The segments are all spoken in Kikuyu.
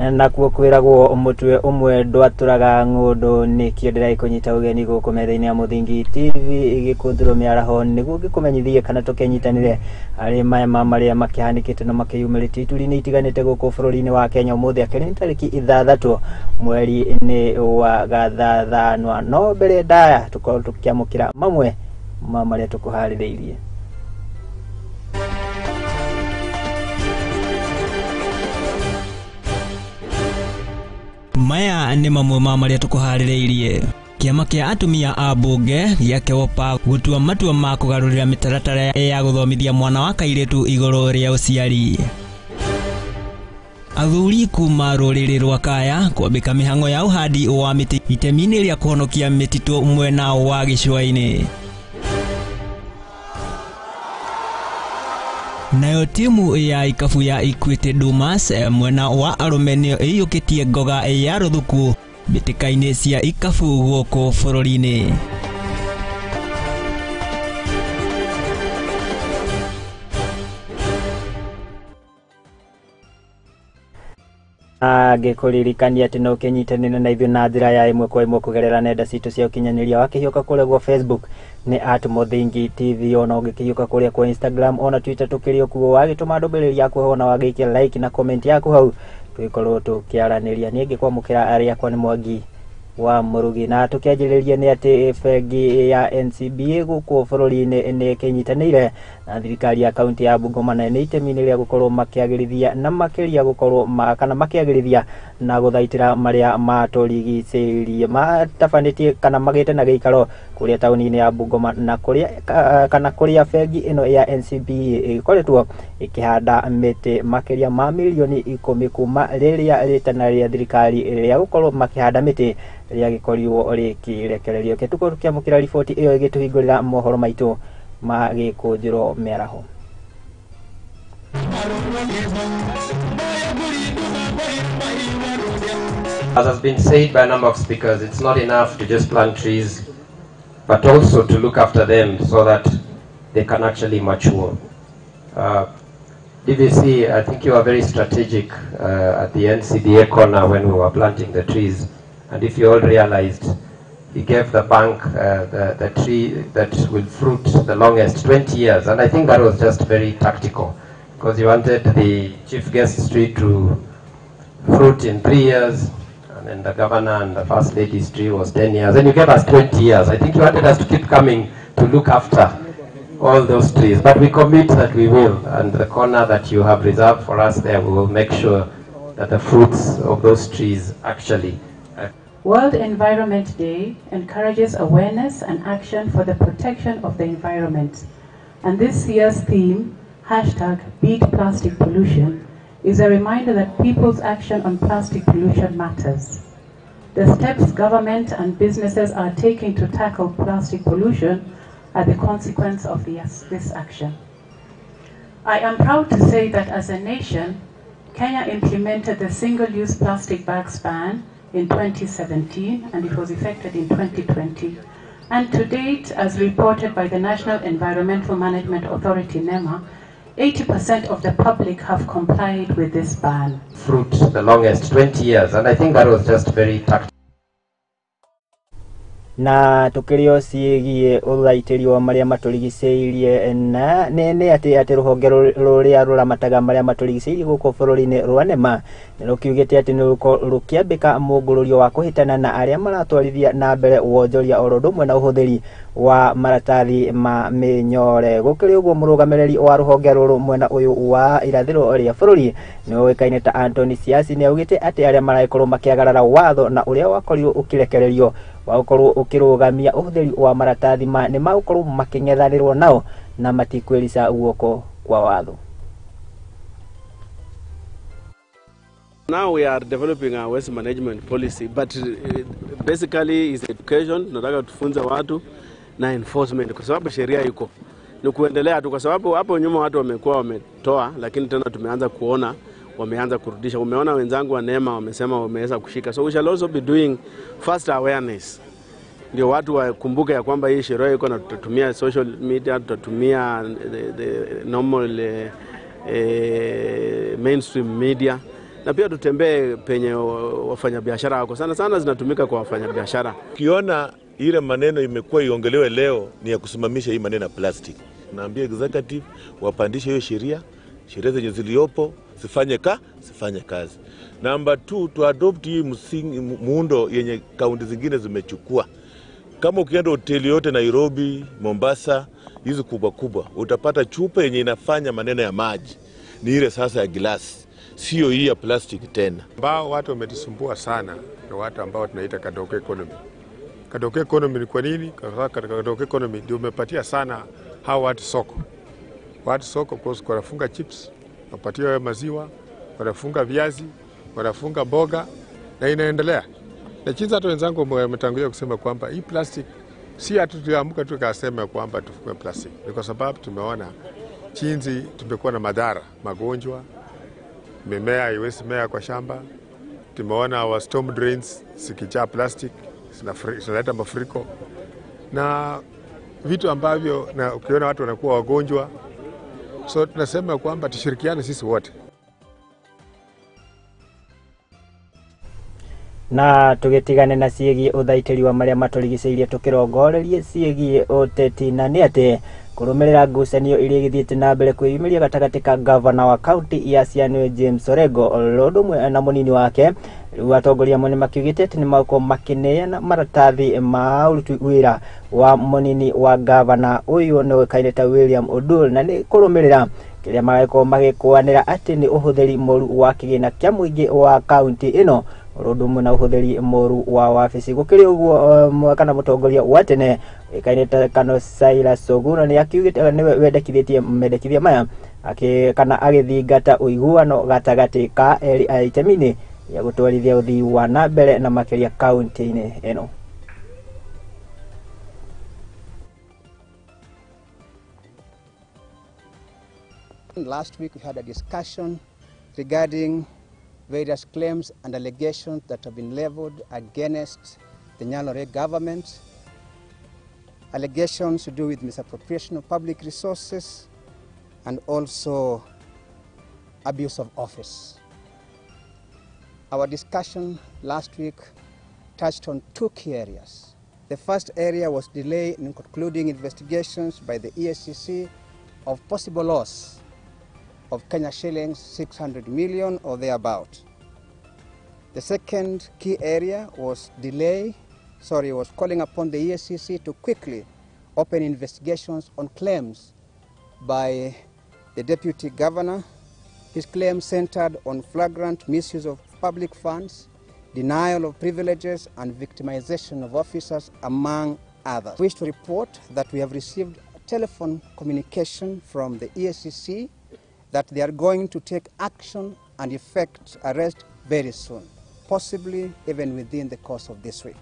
Nakuo kwĩragwo mũtwe ũmwe ndwatũraga ng'ũndũ. Nĩkĩo ndĩragĩkũnyita ũgeni gũkũ metha-inĩ ya Mũthingi TV igĩkũthũrwo mĩaraho nĩguo ngĩkũmenyithie kana tũkĩnyitanĩre harĩ maya ma marĩa makĩhanĩkĩte na makĩyumĩrĩtie ituri-inĩ itiganĩte gũkũ bũrũri-inĩ wa Kenya. Ũmũthĩ akĩrĩ nĩ tarĩki 6 mweri-inĩ wa gathathanwa. No mbere ndaya tũkorwo tũkĩamũkĩra mamwe ma marĩa tũkũharĩrĩirie. Maya nĩ mamwe ma marĩa tũkũharĩrĩirie. Kĩama kĩa atumia a mbunge gĩa KEWOPA gũtua matua ma kũgarũrĩra mĩtaratara ya gũthomithia mwana wa kairĩtu igũrũ rĩa ũciari. Athuri kuma rũrĩrĩ rwa Kaya kwambĩka mĩhang'o ya ũhandi wa mĩtĩ itemi-inĩ rĩa kũhonokia mĩtitũ mwena wa gĩcũa-inĩ. Nayo timu ya ikabu ya Equity Dumas mwena wa arũme nĩyo ĩiyũkĩtie ngoga ya rũthuku mbĩtĩka-inĩ cia ikabu gũkũ bũrũri-inĩ. Ngĩkũririkania atĩ no ũkĩnyitanĩre na ithuĩ na njĩra ya ĩmwe kwa ĩmwe kũgerera nenda citũ cia ũkinyanĩria. Wakĩhiũka kũrĩa gwa Facebook nĩ @Mũthingi TV, ona ũngĩkĩhiũka kũrĩa kwa Instagram ona Twitter tũkĩrĩ o kuo. Wagĩtũma ndũmĩrĩri yaku hau ona wagĩikia like na comment yaku hau tũgĩkorwo tũkĩaranĩria. Niĩ ngĩkwamũkĩra arĩa akwa nĩ Mwangi wa Mũrugi. Na tũkĩanjĩrĩria nĩ atĩ bengi ya NCBA gũkũ bũrũri-inĩ nĩ ĩkĩnyitanĩire na thirikari ya kaunti ya Bungoma na nĩ itemi-inĩ rĩa gũkorwo makĩagĩrithia na makĩria gũkorwo kana makĩagĩrithia na gũthaitĩra marĩa matũrigicĩirie. Matabanĩtie kana magĩte na gĩikaro kũrĩa taũni-inĩ ya Bungoma na kũrĩa kana kũrĩa bengi ĩno ya NCBA ĩkoretwo ĩkĩhanda mĩtĩ makĩria ma mirioni 10 kuma rĩrĩa rĩtana rĩa thirikari rĩa gũkorwo makĩhanda mĩtĩ rĩagĩkorirwo rĩkĩrekererio. Tũkorwo tũkĩamũkĩra riboti ĩyo ĩgĩtũhingũrĩra mohoro maitũ ma gĩkũnjĩro mĩaraho. As has been said by a number of speakers, it's not enough to just plant trees, but also to look after them so that they can actually mature. DVC, I think you are very strategic at the NCBA corner when we were planting the trees. And if you all realized, he gave the bank the tree that will fruit the longest, 20 years. And I think that was just very tactical, because he wanted the chief guest's tree to fruit in 3 years, and then the governor and the first lady's tree was 10 years. And you gave us 20 years. I think you wanted us to keep coming to look after all those trees. But we commit that we will, and the corner that you have reserved for us there, we will make sure that the fruits of those trees actually. World Environment Day encourages awareness and action for the protection of the environment. And this year's theme, #BeatPlasticPollution, is a reminder that people's action on plastic pollution matters. The steps government and businesses are taking to tackle plastic pollution are the consequence of this action. I am proud to say that as a nation, Kenya implemented the single-use plastic bags ban in 2017, and it was effected in 2020. And to date, as reported by the National Environmental Management Authority, NEMA, 80% of the public have complied with this ban. Fruit the longest, 20 years, and I think that was just very tactical. Na tukirio ciĩgiĩ ũthaitĩri wa marĩa matũrigicĩirie na nĩ atĩ rũhonge rũrĩa rũramataga marĩa matũrigicĩirie gũkũ bũrũri-inĩ rwa NEMA nĩ rũkiugĩte atĩ nĩ rũkĩambĩka mũngũrũrio wa kũhĩtana na arĩa maratwarithia na mbere wonjoria oro ũndũ ũmwe na ũhũthĩri wa maratathi ma mĩnyore. Gũkĩrĩ ũguo mũrũgamĩrĩri wa rũhonge rũrũ mwena ũyũ wa irathĩro rĩa bũrũri nĩ ũĩkaine ta Anthony Siasi nĩ augĩte atĩ arĩa maragĩkorwo makĩagarara watho na ũrĩa wakorirwo ũkĩrekererio wa gũkorwo ũkĩrũgamia ũhũthĩri wa maratathi ma nĩ magũkorwo makĩng'ethanĩrwo nao na matikwĩrica guoko kwa watho. Now we are developing our waste management policy, but basically is education. Tunataka tufunze watu na enforcement, kwa sababu sheria iko. Ni kuendelea tu, kwa sababu hapo nyuma watu wamekuwa wametoa, lakini tena tumeanza kuona wameanza kurudisha. Umeona wenzangu wa NEMA wamesema wameweza kushika. So we shall also be doing first awareness, ndio watu wakumbuke ya kwamba hii sheria iko, na tutatumia social media, tutatumia the normal mainstream media na pia tutembee penye wafanyabiashara wako. Sana sana zinatumika kwa wafanyabiashara. Ukiona ile maneno imekuwa iongelewe leo ni ya kusimamisha hii maneno ya plastic. Naambia executive wapandishe hiyo sheria, sheria zenye ziliopo zifanye kazi. Number 2, to adopt hii msingi muundo yenye kaunti zingine zimechukua. Kama ukienda hoteli yote Nairobi, Mombasa, hizi kubwa kubwa, utapata chupa yenye inafanya maneno ya maji. Ni ile sasa ya glasi, sio hii ya plastic tena. Ambao watu wametusumbua sana ni watu ambao tunaita kadogo economy. Kadogo economy ni kwa nini? Kwa kadogo economy ndio umepatia sana hao watu soko. Watu soko kwa wanafunga chips, wanapatia maziwa, wanafunga viazi, wanafunga mboga na inaendelea. Na jinsi hata wenzangu wametangulia kusema kwamba hii plastic si hatuamka tu tukasema kwamba tufunge plastic. Ni kwa sababu tumeona jinsi tumekuwa na madhara, magonjwa, mimea haiwezi mea kwa shamba. Tumeona our storm drains zikijaa plastic zinaleta mafuriko na vitu ambavyo, na ukiona watu wanakuwa wagonjwa. So tunasema kwamba tushirikiane sisi wote. Na tugitigane na ciĩgiĩ ũthaitĩri wa marĩa matũrigicĩirie tũkĩrongorerie ciĩgiĩ ũteti na nĩ atĩ kũrũmĩrĩra ngucanio iria igĩthiĩte na mbere kwĩyumĩria gatagatĩ ka gavana wa kaunti ya Siaya James Orengo ũndũ ũmwe na mũnini wake. Rĩu atongoria amwe nĩmakiugĩte atĩ nĩmagũkorwo makĩneana maratathi ma ũruti wĩra wa mũnini wa gavana ũyũ nĩũĩkaine ta William Odur, na nĩ kũrũmĩrĩra kĩrĩa magagĩkorwo magĩkũanĩra atĩ nĩ ũhũthĩri mũru wa kĩgĩna kĩa mũingĩ wa kaunti ĩno ũndũ ũmwe na ũhũthĩri mũru wa wabici. Gũkĩrĩ ũguo kana mũtongoria wa tene ũĩkaine ta Kano Silas Oguna nĩ akiugĩte nĩwe wendekithĩtie mendekithia maya kana agĩthingata ũiguano gatagatĩ ka erĩ a itemi-inĩ ya gũtwarithia ũthii wa na mbere na makĩria kaunti-inĩ ĩno. Last week we had a discussion regarding various claims and allegations that have been leveled against the Nyalore government. Allegations to do with misappropriation of public resources and also abuse of office. Our discussion last week touched on two key areas. The first area was delay in concluding investigations by the EACC of possible loss of Kenya shillings 600 million or thereabout. The second key area was was calling upon the EACC to quickly open investigations on claims by the deputy governor. His claims centered on flagrant misuse of public funds, denial of privileges, and victimization of officers, among others. We wish to report that we have received telephone communication from the EACC that they are going to take action and effect arrest very soon, possibly even within the course of this week.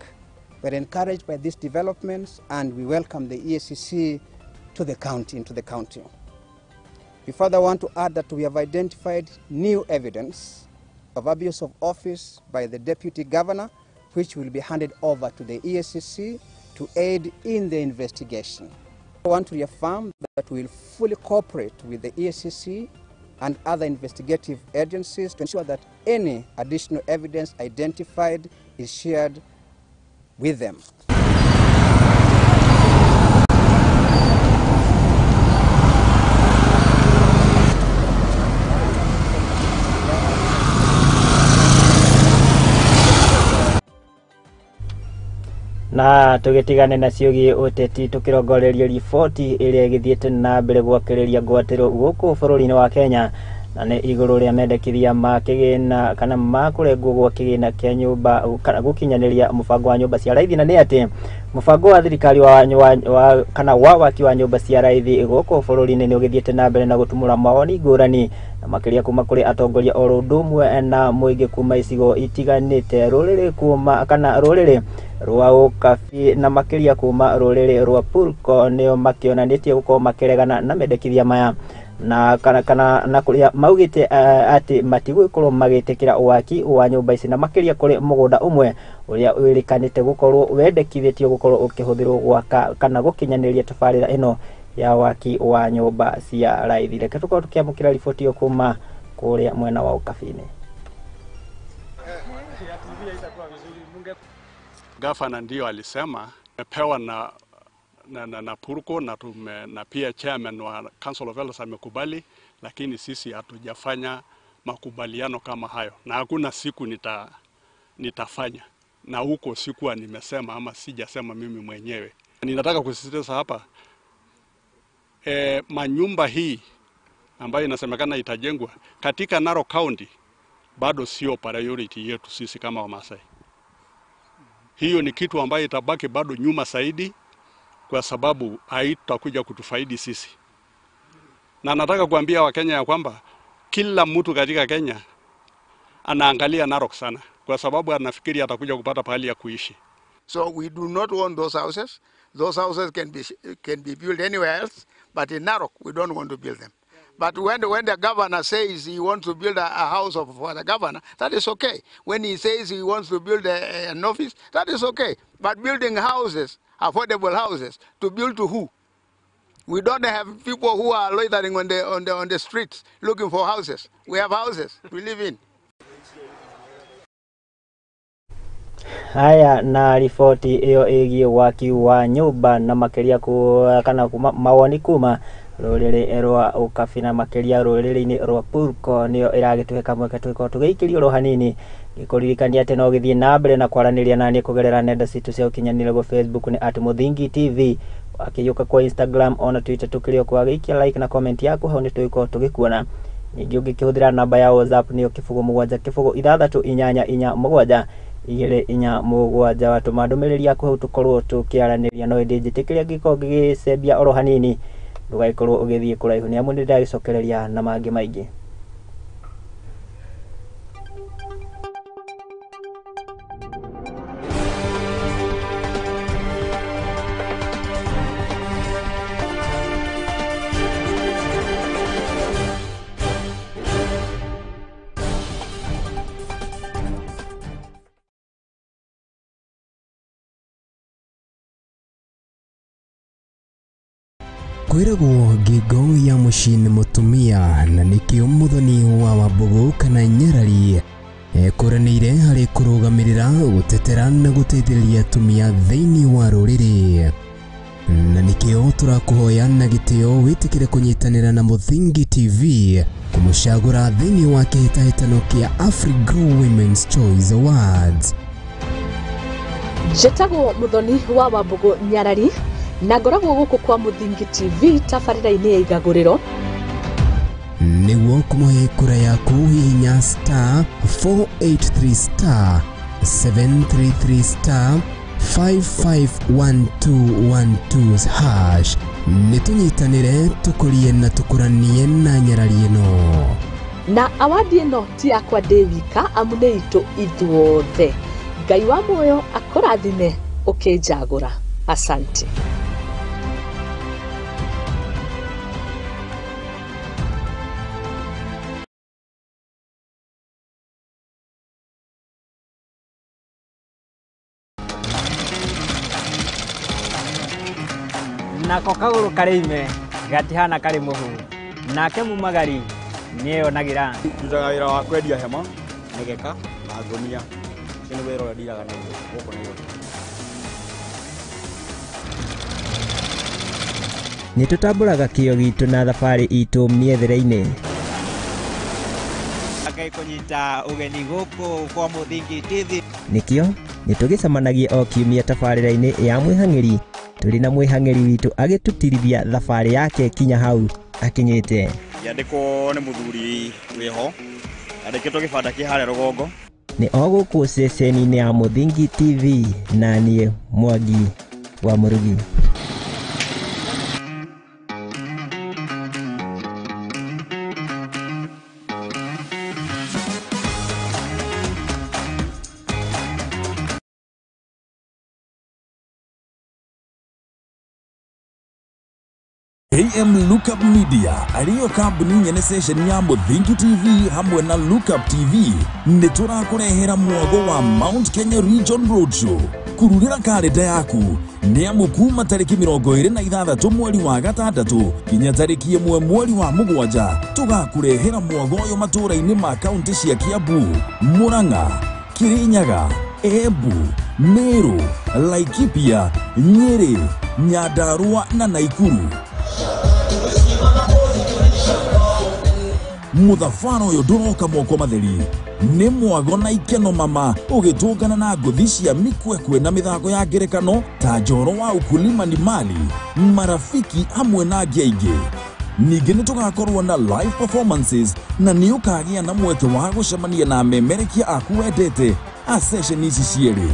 We're encouraged by these developments and we welcome the EACC to the county, into the county. We further want to add that we have identified new evidence of abuse of office by the deputy governor, which will be handed over to the EACC to aid in the investigation. I want to reaffirm that we will fully cooperate with the EACC and other investigative agencies to ensure that any additional evidence identified is shared with them. Na tugitigane na ciũgiĩ ũteti tũkĩrongoreria riboti ĩrĩa ĩgĩthiĩte na mbere gwakĩrĩria ngwatĩro gũkũ bũrũri-inĩ wa Kenya, na nĩ igũrũ rĩa mendekithia ma kĩgĩna kana ma kũrengwo gwa kĩgĩna kĩa nyũmba kana gũkinyanĩria mũbango wa nyũmba cia raithi, na nĩ atĩ mũbango wa thirikari wa kana wa waki wa nyũmba cia raithi gũkũ bũrũri-inĩ nĩ ũgĩthiĩte na mbere na gũtumũra mawoni ngũrani na makĩria kuma kũrĩ atongoria oro ũndũ ũmwe na mũingĩ kuma icigo itiganĩte, rũrĩrĩ kuma kana rũrĩrĩ rwa Ũkabi na makĩria kuma rũrĩrĩ rwa Pulko nĩo makĩonanĩtie gũkorwo makĩregana na mendekithia maya na kana na kuria maugite ati matigwikorwo magitikira waki wa nyumba ici na makiria kuri mugunda umwe uria wirikanite gukorwo wendekithitio gukorwo ukihuthirwo gwaka kana gukinyaniria tabarira ino ya waki wa nyumba cia raithi. Reke tukorwo tukiamukira riboti iyo kuma kuria mwena wa Ukabini. Gavana ndio alisema pewa na Purko na, tume, na pia chairman wa Council of Elders amekubali, lakini sisi hatujafanya makubaliano kama hayo, na hakuna siku nitafanya, na huko sikuwa nimesema ama sijasema mimi mwenyewe. Ninataka kusisitiza hapa manyumba hii ambayo inasemekana itajengwa katika Narok County bado sio priority yetu sisi kama Wamasai. Hiyo ni kitu ambayo itabaki bado nyuma zaidi, kwa sababu haitakuja kutufaidi sisi. Na nataka kuambia Wakenya ya kwamba kila mtu katika Kenya anaangalia Narok sana, kwa sababu anafikiri atakuja kupata pahali ya kuishi. So we do not want those houses. Those houses can be built anywhere else, but in Narok we don't want to build them. But when the governor says he wants to build a house for the governor, that is okay. When he says he wants to build an office, that is okay. But building houses, affordable houses, to build to who? We don't have people who are loitering on the streets looking for houses. We have houses we live in. Haya na riboti iyo ĩgiĩ waki wa nyũmba na makĩria kana mawoni kuma rũrĩrĩ rwa ũkabira makĩria rũrĩrĩ-inĩ rwa Purko nĩyo ĩragĩtũhe kamweke tũgĩkorwo tũgĩikĩrio oro hanini. Ngĩkũririkania atĩ no ũgĩthiĩ na mbere na kwaranĩria naniĩ kũgerera nenda citũ cia ũkinyanĩria gwa Facebook nĩ at Muthingi TV, akĩyũka kwa Instagram ona Twitter tũkĩrĩ o kwa gĩikia like na comment yaku hau nĩ tũgĩkorwo tũgĩkuona. Ningĩ ũngĩkĩhũthĩra namba ya WhatsApp nĩyo 0 7 0 6 8 8 7 2 4 7 watũma ndũmĩrĩri yaku hau tũkorwo tũkĩaranĩria. No ĩndĩ njĩtĩkĩria ngĩkorwo ngĩgĩcembia oro hanini ndũgagĩkorwo ũgĩthiĩ kũraihu nĩ amu nĩndĩragĩcokereria na mangĩ maingĩ. Kwĩragwo ngingo ya mũciĩ nĩ mũtumia na nĩkĩo Muthoni wa Wambugu kana Nyarari ekũranĩire harĩ kũrũgamĩrĩra, gũtetera na gũteithĩrĩria atumia thĩinĩ wa rũrĩrĩ, na nĩkĩo tũrakũhoya na gĩtĩo wĩtĩkĩre kũnyitanĩra na Muthingi TV kũmũcagũra thĩinĩ wa kĩhĩtahĩtano kĩa AfriGrow Women's Choice Awards. Njĩtagwo Muthoni wa Wambugu Nyarari na ngoragwo gũkũ kwa Muthingi TV tabarĩra-inĩ ya igagũrĩro. Nĩguo kũmũhe kura yaku hihinya star 483 star 733 star 551212 hash. Nĩtũnyitanĩre tũkũrie na tũkũranie na Nyarari ĩno. Na awadi ĩno ti yakwa ndĩ wika, amu nĩ itũ ithuothe. Ngai wa muoyo akũrathime ũkĩnjagũra. Asante. Nako kagũrũ karĩ ime gatihana karĩ mũhu, nake mumagari nĩeyonagĩra. Ndutaga wĩra wa kwendia hema, mĩgeka na ngũnia. Ũcio nĩ wĩra ũrĩa ndiraga naguo gũkũ Nairobi. Nĩ tũtambũraga kĩo gitũ na thabarĩ itũ mĩethere-inĩ. Ngai kũnyita ũgeni gũkũ kwa Muthingi TV. Nĩkĩo nĩtũgĩcemanagia o kiumia tabarĩra-inĩ ya mwĩhang'ĩri tũrĩ na mwĩhang'ĩri witũ agĩtũtirithia thabarĩ yake kinya hau akinyĩte. Yandĩkwo nĩ mũthuri wĩho, yandĩkĩtwo gĩbanda kĩ harĩa rũgongo. Nĩ o gũkũ ceceni-inĩ ya Muthingi TV na niĩ Mwangi wa Mũrugi. AM Lookup Media ariyo kambuni nyene station ya Muthingi TV hamwe na Lookup TV nĩ tũrakũrehera mwago wa Mount Kenya Region Roadshow. Kururĩra karenda yaku nĩ amu kuma tarĩki 26 mweri wa 6 nginya tarĩki 1 mweri wa 7 tũgakũrehera mwago ũyũ matũũra-inĩ ma kaunti cia Kiambu, Murang'a, Kirinyaga, Embu, Meru, Laikipia, Nyeri, Nyandarua na Naikuru. Muthabara ũyũ ndũroka moko matheri nĩ mwago na ikeno mama ũgĩtũngana na ngũthi cia mikwekwe na mĩthako ya ngerekano ta njoro wa ukulima ni mali, marafiki hamwe na angĩ aingĩ. Ningĩ nĩ tũgakorwo na live performances na nĩ ũkagĩa na mweke wa gũcemania na amemerekia aku wendete a session ici cierĩ.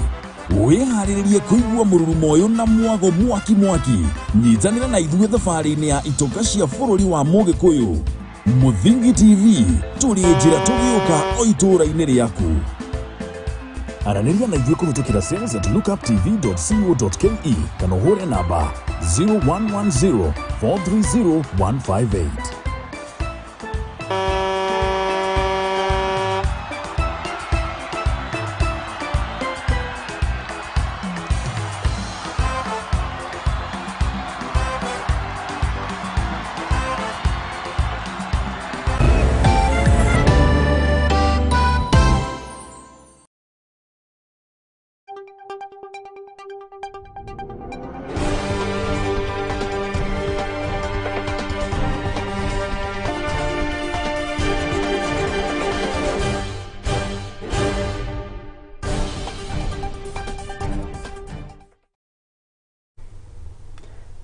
Wĩharĩrĩrie kũigua mũrurumo ũyũ na mwago mwaki mwaki. Nyitanĩra na ithuĩ thabarĩ-inĩ ya itoka cia bũrũri wa Mũgĩkũyũ. Muthingi TV tũrĩ njĩra tũgĩũka o itũũra-inĩ rĩaku. Aranĩria na ithuĩ kũhĩtũkĩra sales at lookuptv.co.ke kana ũhũre namba 0110 430 158.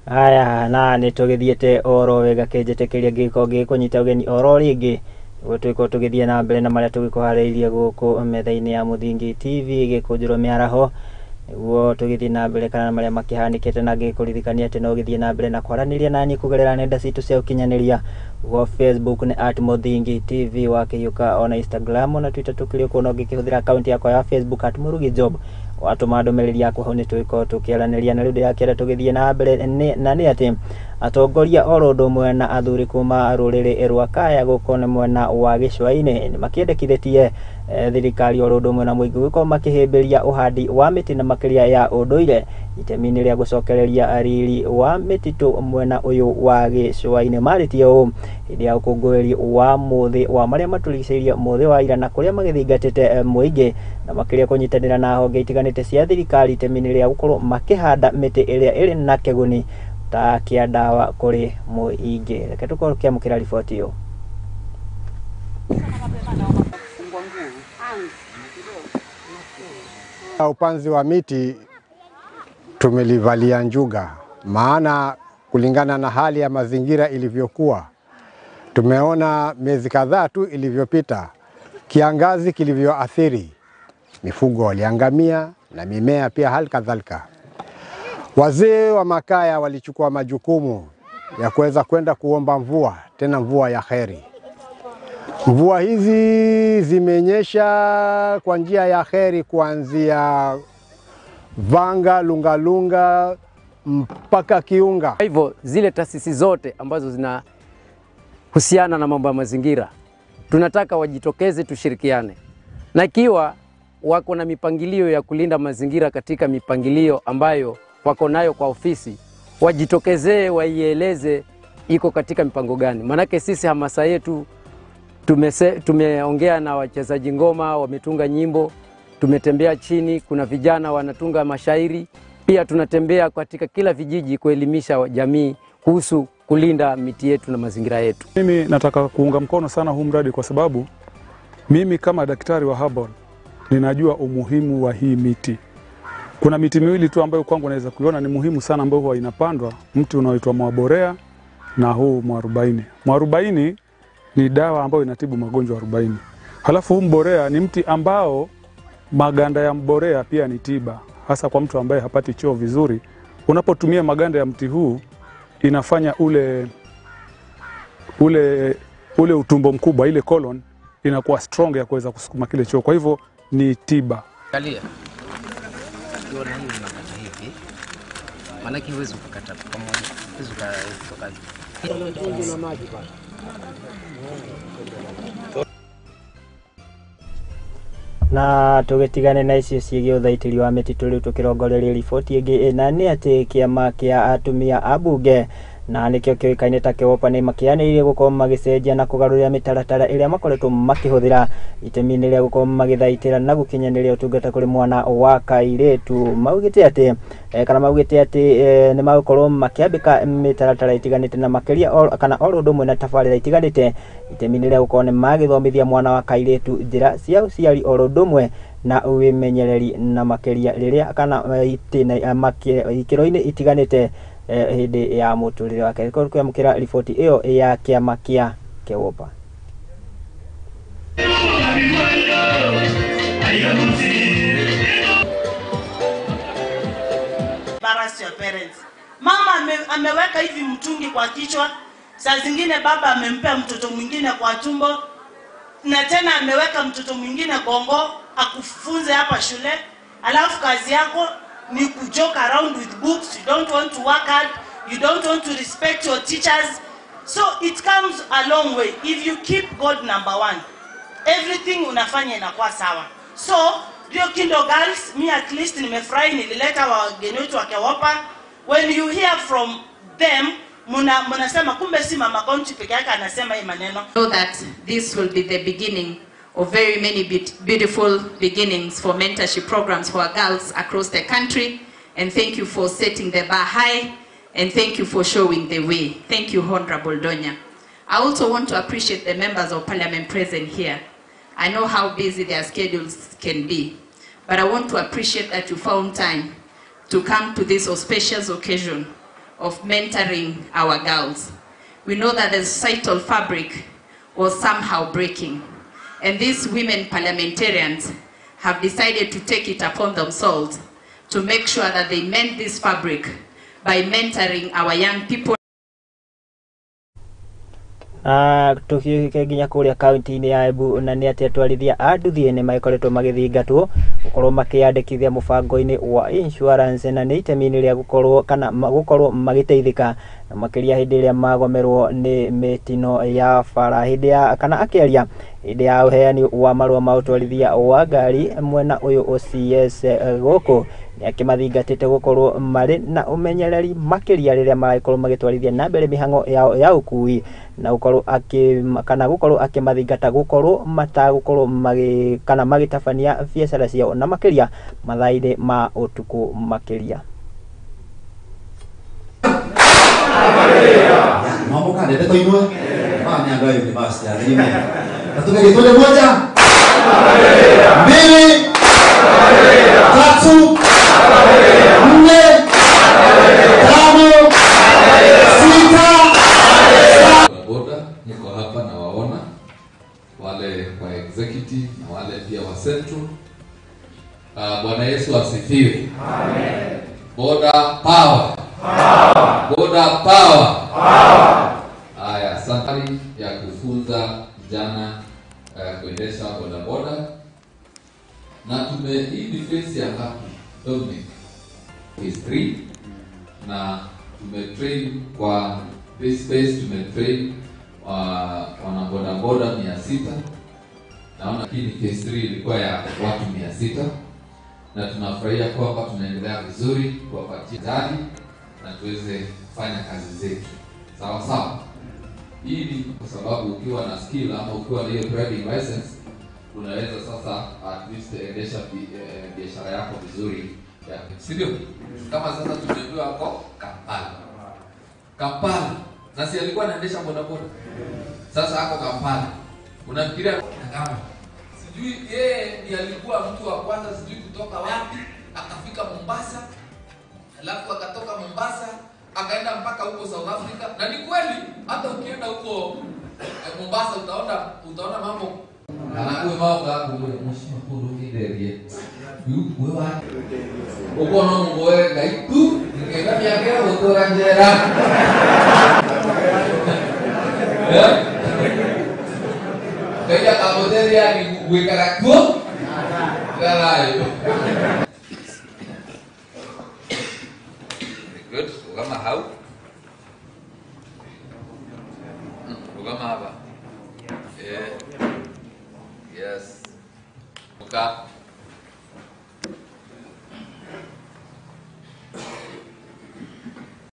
Aya na nĩ tũgĩthiĩte oro wega kĩnjĩtĩkĩria ngĩkorwo ngĩkũnyita ũgeni oro rĩngĩ nĩguo tũgĩkorwo tũgĩthiĩ na mbere na marĩa tũgĩkũharĩirie gũkũ metha-inĩ ya Mũthingi TV gĩkũnjĩrwo mĩaraho nĩguo tũgĩthiĩ na mbere kana marĩa makĩhanĩkĩte na ngĩkũririkania atĩ no ũgĩthiĩ na mbere na kwaranĩria naniĩ kũgerera nenda citũ cia ũkinyanĩria gwa Facebook nĩ @Mũthingi TV wakĩhiũka ona Instagram ona Twitter tũkĩrĩ kuo no ngĩkĩhũthĩra akaunti yakwa ya Facebook @Mũrugi Job watũma ndũmĩrĩri yaku hau nĩ tũgĩkorwo tũkĩaranĩria. Na rĩu ndĩrakĩenda tũgĩthiĩ na mbere na nĩ atĩ atongoria oro ũndũ ũmwe na athuri kuma rũrĩrĩ rwa Kaya gũkũ nĩ mwena wa gĩcũa-inĩ nĩ makĩendekithĩtie thirikari oro ũndũ ũmwe na mũingĩ gũkorwo makĩhĩmbĩria ũhandi wa mĩtĩ na makĩria ya ũndũire itemi-inĩ rĩa gũcokereria riri wa mĩtitũ mwena ũyũ wa gĩcũa-inĩ. Marĩtie ũũ hĩndĩ ya ũkũngũĩri wa mũthĩ wa marĩa matũrigicĩirie mũthĩ wa ira na kũrĩa magĩthingatĩte mũingĩ na makĩria kũnyitanĩra na honge itiganĩte cia thirikari itemi-inĩ rĩa gũkorwo makĩhanda mĩtĩ ĩrĩa ĩrĩ na kĩguni ta kĩa ndawa kũrĩ mũingĩ. Reke tũkorwo tũkĩamũkĩra riboti ĩyo. Upanzi wa miti tumelivalia njuga, maana kulingana na hali ya mazingira ilivyokuwa, tumeona miezi kadhaa tu ilivyopita kiangazi kilivyoathiri mifugo waliangamia na mimea pia hali kadhalika. Wazee wa makaya walichukua majukumu ya kuweza kwenda kuomba mvua, tena mvua ya kheri. Mvua hizi zimenyesha kwa njia ya kheri kuanzia Vanga, Lungalunga mpaka Kiunga. Kwa hivyo zile taasisi zote ambazo zinahusiana na mambo ya mazingira tunataka wajitokeze, tushirikiane. Na ikiwa wako na mipangilio ya kulinda mazingira katika mipangilio ambayo wako nayo kwa ofisi, wajitokezee, waieleze iko katika mipango gani. Manake sisi hamasa yetu tumeongea na wachezaji ngoma, wametunga nyimbo, tumetembea chini, kuna vijana wanatunga mashairi, pia tunatembea katika kila vijiji kuelimisha jamii kuhusu kulinda miti yetu na mazingira yetu. Mimi nataka kuunga mkono sana huu mradi kwa sababu mimi kama daktari wa herbal ninajua umuhimu wa hii miti. Kuna miti miwili tu ambayo kwangu naweza kuiona ni muhimu sana ambayo huwa inapandwa, mti unaoitwa mwaborea na huu mwarobaini. Mwarobaini ni dawa ambayo inatibu magonjwa 40. Halafu huu mborea ni mti ambao maganda ya mborea pia ni tiba, hasa kwa mtu ambaye hapati choo vizuri. Unapotumia maganda ya mti huu inafanya ule utumbo mkubwa, ile colon inakuwa strong ya kuweza kusukuma kile choo. Kwa hivyo ni tiba. Angalia. Ukiona hivi unakata hivi. Maana huwezi kukata pamoja. Huwezi kutoka. Na tũgĩtigane na icio ciĩgiĩ ũthaitĩri wa mĩtitũ rĩu tũkĩrongoreria riboti ĩngĩ na nĩ atĩ kĩama kĩa atumia a bunge Na nĩkĩo kĩũĩkaine ta KEWOPA nĩ makĩanĩrĩire gũkorwo magĩcenjia na kũgarũrĩra mĩtaratara ĩrĩa makoretwo makĩhũthĩra itemi-inĩ rĩa gũkorwo magĩthaitĩra na gũkinyanĩria ũtungata kũrĩ mwana wa kairĩtu. Maugĩte atĩ kana maugĩte atĩ nĩ magũkorwo makĩambĩka mĩtaratara ĩtiganĩte na makĩria kana oro ũndũ ũmwe na tabarĩra itiganĩte itemi-inĩ rĩa gũkorwo nĩ magĩthomithia mwana wa kairĩtu njĩra cia ũciari oro ũndũ ũmwe na wĩmenyereri na makĩria rĩrĩa kana ikĩro-inĩ itiganĩte hĩndĩ ya mũtũrĩre wake. Kwamũkĩra riboti ĩyo ya kĩama kĩa KEWOPA. Embarrass your parents. Mama ameweka hivi mtungi kwa kichwa, saa zingine baba amempea mtoto mwingine kwa tumbo, na tena ameweka mtoto mwingine gongo akufunze hapa shule, alafu kazi yako ni kujoke around with books. You don't want to work hard, you don't want to respect your teachers. So it comes a long way. If you keep God number one, everything unafanya inakuwa sawa. So Rio Kindo girls, me at least nimefurahi nilileta wageni wetu wa KEWOPA. When you hear from them, munasema kumbe si mama county peke yake anasema hii maneno. Know that this will be the beginning of very many beautiful beginnings for mentorship programs for our girls across the country. And thank you for setting the bar high, and thank you for showing the way. Thank you, Honorable Donya. I also want to appreciate the members of parliament present here. I know how busy their schedules can be, but I want to appreciate that you found time to come to this auspicious occasion of mentoring our girls. We know that the societal fabric was somehow breaking, and these women parliamentarians have decided to take it upon themselves to make sure that they mend this fabric by mentoring our young people. Tukiuke nginya kuria kaunti-inĩ ya Embu na nĩ atĩ atwarithia a nduthi nĩ magĩkoretwo magĩthingatwo gũkorwo makĩyandĩkithia mũbango-inĩ wa insurance na nĩ itemi-inĩ rĩa gũkorwo kana gũkorwo magĩteithĩka na makĩria hĩndĩ ĩrĩa magomerwo nĩ mĩtino ya bara hĩndĩ ya kana akĩaria hĩndĩ ya ũheani wa marũa ma ũtwarithia wa ngari mwena ũyũ OCS gũkũ nĩakĩmathingatĩte gũkorwo marĩ na ũmenyereri makĩria rĩrĩa maragĩkorwo magĩtwarithia na mbere mĩhang'o yao ya ũkui na gũkorwo kana gũkorwo akĩmathingata gũkorwo matagũkorwo kana magĩtabania biacara ciao na makĩria mathaa-inĩ ma ũtukũ makĩria. Moja, mbili, tatu, nne, tano, sita. Boda niko hapa na waona wale wa executive na wale pia wa central. Bwana Yesu asifiwe. Amen. Boda power. Power. Boda power. Power. Haya, safari ya kufunza vijana kuendesha boda boda. Na tume hii ni phase ya ngapi? Dominic. Phase 3 na tumetrain kwa this phase, tumetrain wana boda boda 600. Naona hii ni phase 3 ilikuwa ya watu 600 na tunafurahia kwamba tunaendelea vizuri kuwapatia gari na tuweze kufanya kazi zetu. Sawa sawa. Hii ni kwa sababu ukiwa na skill ama ukiwa na hiyo driving license unaweza sasa at least endesha biashara yako vizuri. Si ndio? Kama sasa tumejua hapo Kampala. Kampala. Na si alikuwa anaendesha boda boda. Sasa hako Kampala. Unafikiria kama sijui yeye ndiye alikuwa mtu wa kwanza sijui kutoka wapi akafika Mombasa, alafu akatoka Mombasa akaenda mpaka huko South Africa. Na ni kweli hata ukienda huko Mombasa utaona mambo kana uwe mambo ngure mushima kuruginderiye uwe wa uko no ngoe gaitu ngega byakera gutura njera Kaya kaboteria ni gwikara kuo garayo.